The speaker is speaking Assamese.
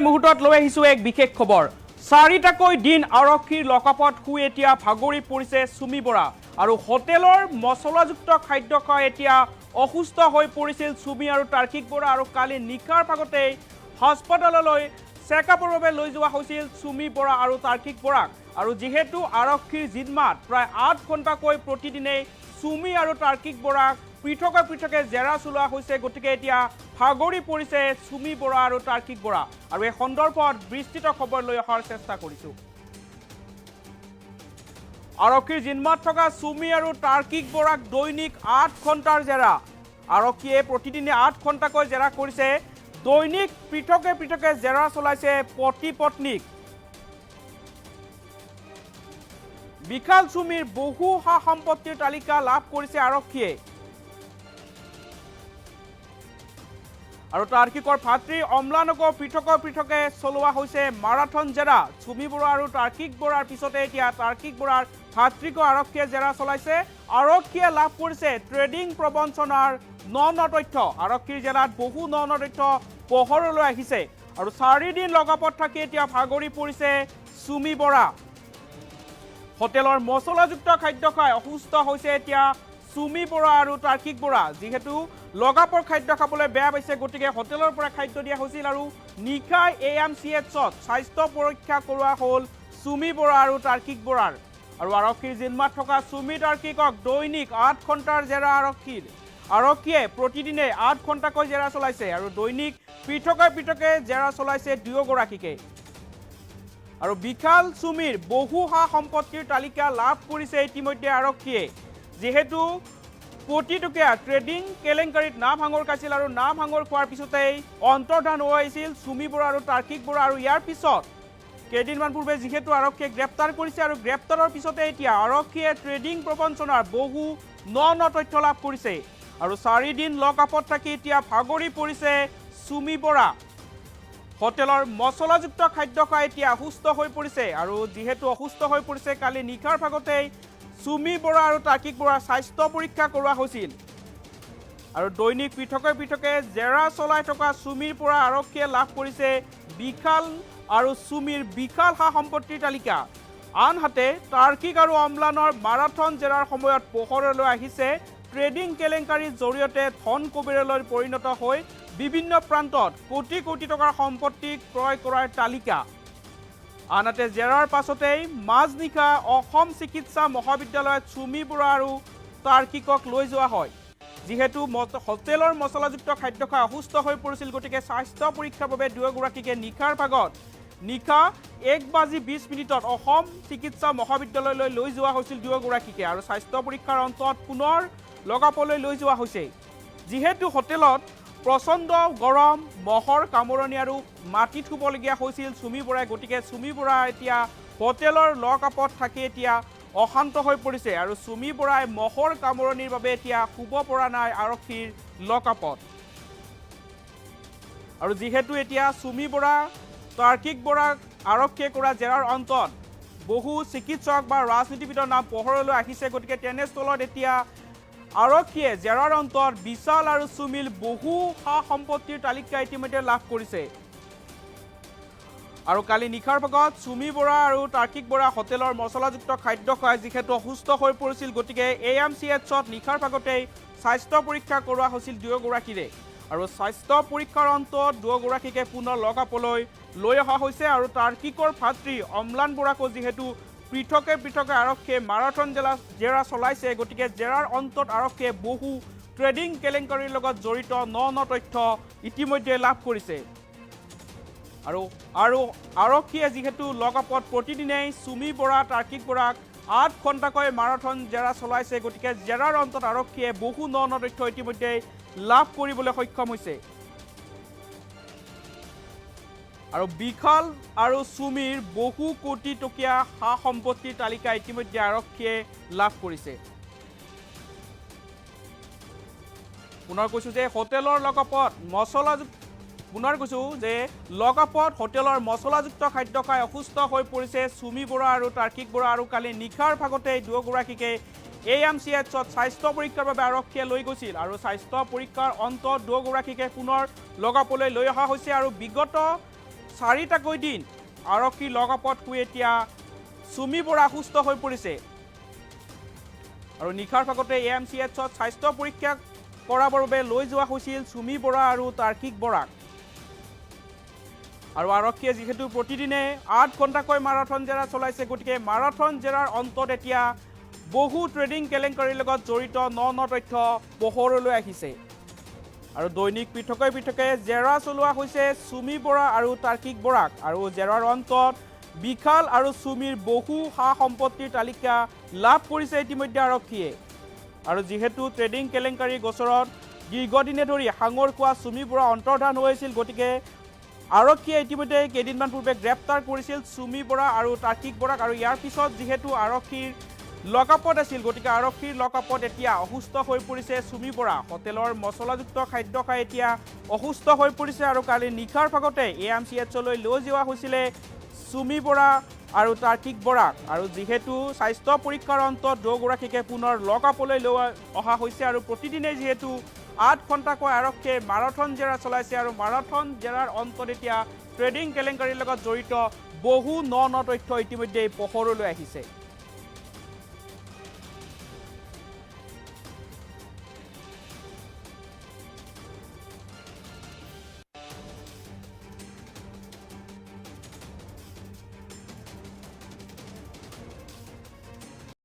মুহূৰ্তত লৈ আহিছো এক বিশেষ খবৰ। চাৰিটাকৈ দিন আৰক্ষীৰ লকআপত শুই এতিয়া ভাগৰি পৰিছে চুমি বৰা আৰু হোটেলৰ মছলাযুক্ত খাদ্য খাই এতিয়া অসুস্থ হৈ পৰিছিল চুমি আৰু তাৰ্কিক বৰা। আৰু কালি নিশাৰ ভাগতেই হাস্পতাললৈ চেকআপৰ বাবে লৈ যোৱা হৈছিল চুমি বৰা আৰু তাৰ্কিক বৰাক। আৰু যিহেতু আৰক্ষীৰ জিন্মাত প্ৰায় 8 ঘণ্টাকৈ প্ৰতিদিনেই চুমি আৰু তাৰ্কিক বৰাক পৃথকে পৃথকে জেৰা চলোৱা হৈছে, গতিকে এতিয়া ভাগৰি পৰিছে চুমি বৰা আৰু তাৰ্কিক বৰা। আৰু এই সন্দৰ্ভত বিস্তৃত খবৰ লৈ অহাৰ চেষ্টা কৰিছোঁ। আৰক্ষীৰ জিন্মাত থকা চুমি আৰু তাৰ্কিক বৰাক দৈনিক 8 ঘণ্টাৰ জেৰা। আৰক্ষীয়ে প্ৰতিদিনে 8 ঘণ্টাকৈ জেৰা কৰিছে। দৈনিক পৃথকে পৃথকে জেৰা চলাইছে পতি পত্নীক। বিশাল চুমিৰ বহু সা সম্পত্তিৰ তালিকা লাভ কৰিছে আৰক্ষীয়ে। আৰু তাৰ্কিকৰ ভাতৃ অম্লানকো পৃথকে পৃথকে চলোৱা হৈছে মাৰাথন জেৰা। চুমি বৰা আৰু তাৰ্কিক বৰাৰ পিছতে এতিয়া তাৰ্কিক বৰাৰ ভাতৃকো আৰক্ষীয়ে জেৰা চলাইছে। আৰক্ষীয়ে লাভ কৰিছে ট্ৰেডিং প্ৰবঞ্চনাৰ ন ন তথ্য। আৰক্ষীৰ জেৰাত বহু ন ন তথ্য পোহৰলৈ আহিছে। আৰু চাৰিদিন লকআপত থাকি এতিয়া ভাগৰি পৰিছে চুমি বৰা। হোটেলৰ মছলাযুক্ত খাদ্য খাই অসুস্থ হৈছে এতিয়া চুমি বৰা আৰু তাৰ্কিক বৰা। যিহেতু লকআপৰ খাদ্য খাবলৈ বেয়া পাইছে, গতিকে হোটেলৰ পৰা খাদ্য দিয়া হৈছিল আৰু নিশাই এ এম চি এইচত স্বাস্থ্য পৰীক্ষা কৰোৱা হ'ল চুমি বৰা আৰু তাৰ্কিক বৰাৰ। আৰু আৰক্ষীৰ জিন্মাত থকা চুমি তাৰ্কিকক দৈনিক 8 ঘণ্টাৰ জেৰা আৰক্ষীৰ। আৰক্ষীয়ে প্ৰতিদিনে 8 ঘণ্টাকৈ জেৰা চলাইছে আৰু দৈনিক পৃথকে পৃথকে জেৰা চলাইছে দুয়োগৰাকীকে। আৰু বিশাল চুমিৰ বহু সা সম্পত্তিৰ তালিকা লাভ কৰিছে ইতিমধ্যে আৰক্ষীয়ে। যিহেতু কোটিটকীয়া ট্ৰেডিং কেলেংকাৰীত নাম সাঙোৰ খাইছিল আৰু নাম সাঙোৰ খোৱাৰ পিছতেই অন্তৰ্ধান হৈ আহিছিল চুমি বৰা আৰু তাৰ্কিক বৰা। আৰু ইয়াৰ পিছত কেইদিনমান পূৰ্বে যিহেতু আৰক্ষীয়ে গ্ৰেপ্তাৰ কৰিছে আৰু গ্ৰেপ্তাৰৰ পিছতে এতিয়া আৰক্ষীয়ে ট্ৰেডিং প্ৰবঞ্চনাৰ বহু ন ন তথ্য লাভ কৰিছে। আৰু চাৰিদিন লকআপত থাকি এতিয়া ভাগৰি পৰিছে চুমি বৰা। হোটেলৰ মছলাযুক্ত খাদ্য খাই এতিয়া অসুস্থ হৈ পৰিছে। আৰু যিহেতু অসুস্থ হৈ পৰিছে, কালি নিশাৰ ভাগতেই চুমি বৰা আৰু তাৰ্কিক বৰাৰ স্বাস্থ্য পৰীক্ষা কৰোৱা হৈছিল। আৰু দৈনিক পৃথকে পৃথকে জেৰা চলাই থকা চুমিৰ পৰা আৰক্ষীয়ে লাভ কৰিছে বিশাল আৰু চুমিৰ বিশাল সা সম্পত্তিৰ তালিকা। আনহাতে তাৰ্কিক আৰু অম্লানৰ মাৰাথন জেৰাৰ সময়ত পোহৰলৈ আহিছে ট্ৰেডিং কেলেংকাৰীৰ জৰিয়তে ধন কুবেৰলৈ পৰিণত হৈ বিভিন্ন প্ৰান্তত কোটি কোটি টকাৰ সম্পত্তি ক্ৰয় কৰাৰ তালিকা। আনহাতে জেৰাৰ পাছতেই মাজনিশা অসম চিকিৎসা মহাবিদ্যালয়ত চুমি বৰা আৰু তাৰ্কিকক লৈ যোৱা হয়। যিহেতু হোটেলৰ মছলাযুক্ত খাদ্য খাই অসুস্থ হৈ পৰিছিল, গতিকে স্বাস্থ্য পৰীক্ষাৰ বাবে দুয়োগৰাকীকে নিশাৰ ভাগত নিশা 1 বাজি 20 মিনিটত অসম চিকিৎসা মহাবিদ্যালয়লৈ লৈ যোৱা হৈছিল দুয়োগৰাকীকে। আৰু স্বাস্থ্য পৰীক্ষাৰ অন্তত পুনৰ লকআপলৈ লৈ যোৱা হৈছে। যিহেতু হোটেলত প্ৰচণ্ড গৰম, মহৰ কামোৰণি আৰু মাটিত শুবলগীয়া হৈছিল চুমি বৰাই, গতিকে চুমি বৰা এতিয়া হোটেলৰ লকআপত থাকি এতিয়া অশান্ত হৈ পৰিছে। আৰু চুমি বৰাই মহৰ কামোৰণিৰ বাবে এতিয়া শুব পৰা নাই আৰক্ষীৰ লকআপত। আৰু যিহেতু এতিয়া চুমি বৰা, তাৰ্কিক বৰাক আৰক্ষীয়ে কৰা জেৰাৰ অন্তত বহু চিকিৎসক বা ৰাজনীতিবিদৰ নাম পোহৰলৈ আহিছে, গতিকে তেনেস্থলত এতিয়া আৰক্ষীয়ে জেৰাৰ অন্তত বিশাল আৰু চুমিৰ বহু সা সম্পত্তিৰ তালিকা ইতিমধ্যে লাভ কৰিছে। আৰু কালি নিশাৰ ভাগত চুমি বৰা আৰু তাৰ্কিক বৰা হোটেলৰ মছলাযুক্ত খাদ্য খাই যিহেতু অসুস্থ হৈ পৰিছিল, গতিকে এ এম চি এইচত নিশাৰ ভাগতেই স্বাস্থ্য পৰীক্ষা কৰোৱা হৈছিল দুয়োগৰাকীৰে। আৰু স্বাস্থ্য পৰীক্ষাৰ অন্তত দুয়োগৰাকীকে পুনৰ লকআপলৈ লৈ অহা হৈছে। আৰু তাৰ্কিকৰ ভাতৃ অম্লান বৰাকো যিহেতু পৃথকে পৃথকে আৰক্ষীয়ে মাৰাথন জেৰা চলাইছে, গতিকে জেৰাৰ অন্তত আৰক্ষীয়ে বহু ট্ৰেডিং কেলেংকাৰীৰ লগত জড়িত ন ন তথ্য ইতিমধ্যে লাভ কৰিছে। আৰু আৰক্ষীয়ে যিহেতু লকআপত প্ৰতিদিনেই চুমি বৰা, তাৰ্কিক বৰাক 8 ঘণ্টাকৈ মাৰাথন জেৰা চলাইছে, গতিকে জেৰাৰ অন্তত আৰক্ষীয়ে বহু ন ন তথ্য ইতিমধ্যে লাভ কৰিবলৈ সক্ষম হৈছে। আৰু বিশাল আৰু চুমিৰ বহু কোটি টকীয়া সা সম্পত্তিৰ তালিকা ইতিমধ্যে আৰক্ষীয়ে লাভ কৰিছে। পুনৰ কৈছোঁ যে হোটেলৰ লকআপত মছলাযুক্ত পুনৰ কৈছোঁ যে লকআপত হোটেলৰ মছলাযুক্ত খাদ্য খাই অসুস্থ হৈ পৰিছে চুমি বৰা আৰু তাৰ্কিক বৰা। আৰু কালি নিশাৰ ভাগতে দুয়োগৰাকীকে এ এম চি এইচত স্বাস্থ্য পৰীক্ষাৰ বাবে আৰক্ষীয়ে লৈ গৈছিল। আৰু স্বাস্থ্য পৰীক্ষাৰ অন্তত দুয়োগৰাকীকে পুনৰ লকআপলৈ লৈ অহা হৈছে। আৰু বিগত চাৰিটাকৈ দিন আৰক্ষীৰ লকআপত শুই এতিয়া চুমি বৰা অসুস্থ হৈ পৰিছে। আৰু নিশাৰ ভাগতে এ এম চি এইচত স্বাস্থ্য পৰীক্ষা কৰাবৰ বাবে লৈ যোৱা হৈছিল চুমি বৰা আৰু তাৰ্কিক বৰাক। আৰু আৰক্ষীয়ে যিহেতু প্ৰতিদিনে 8 ঘণ্টাকৈ মাৰাথন জেৰা চলাইছে, গতিকে মাৰাথন জেৰাৰ অন্তত এতিয়া বহু ট্ৰেডিং কেলেংকাৰীৰ লগত জড়িত ন ন তথ্য পোহৰলৈ আহিছে। আৰু দৈনিক পৃথকে পৃথকে জেৰা চলোৱা হৈছে চুমি বৰা আৰু তাৰ্কিক বৰাক। আৰু জেৰাৰ অন্তত বিশাল আৰু চুমিৰ বহু সা সম্পত্তিৰ তালিকা লাভ কৰিছে ইতিমধ্যে আৰক্ষীয়ে। আৰু যিহেতু ট্ৰেডিং কেলেংকাৰী গোচৰত দীৰ্ঘদিনে ধৰি সাঙোৰ খোৱা চুমি বৰা অন্তৰ্ধান হৈ আছিল, গতিকে আৰক্ষীয়ে ইতিমধ্যে কেইদিনমান পূৰ্বে গ্ৰেপ্তাৰ কৰিছিল চুমি বৰা আৰু তাৰ্কিক বৰাক। আৰু ইয়াৰ পিছত যিহেতু আৰক্ষীৰ লকআপত আছিল, গতিকে আৰক্ষীৰ লকআপত এতিয়া অসুস্থ হৈ পৰিছে চুমি বৰা। হোটেলৰ মছলাযুক্ত খাদ্য খাই এতিয়া অসুস্থ হৈ পৰিছে। আৰু কালি নিশাৰ ভাগতে এ এম চি এইচলৈ লৈ যোৱা হৈছিলে চুমি বৰা আৰু তাৰ্কিক বৰাক। আৰু যিহেতু স্বাস্থ্য পৰীক্ষাৰ অন্তত দুগৰাকীকে পুনৰ লকআপলৈ লৈ অহা হৈছে। আৰু প্ৰতিদিনে যিহেতু 8 ঘণ্টাকৈ আৰক্ষীয়ে মাৰাথন জেৰা চলাইছে, আৰু মাৰাথন জেৰাৰ অন্তত এতিয়া ট্ৰেডিং কেলেংকাৰীৰ লগত জড়িত বহু ন ন তথ্য ইতিমধ্যে পোহৰলৈ আহিছে।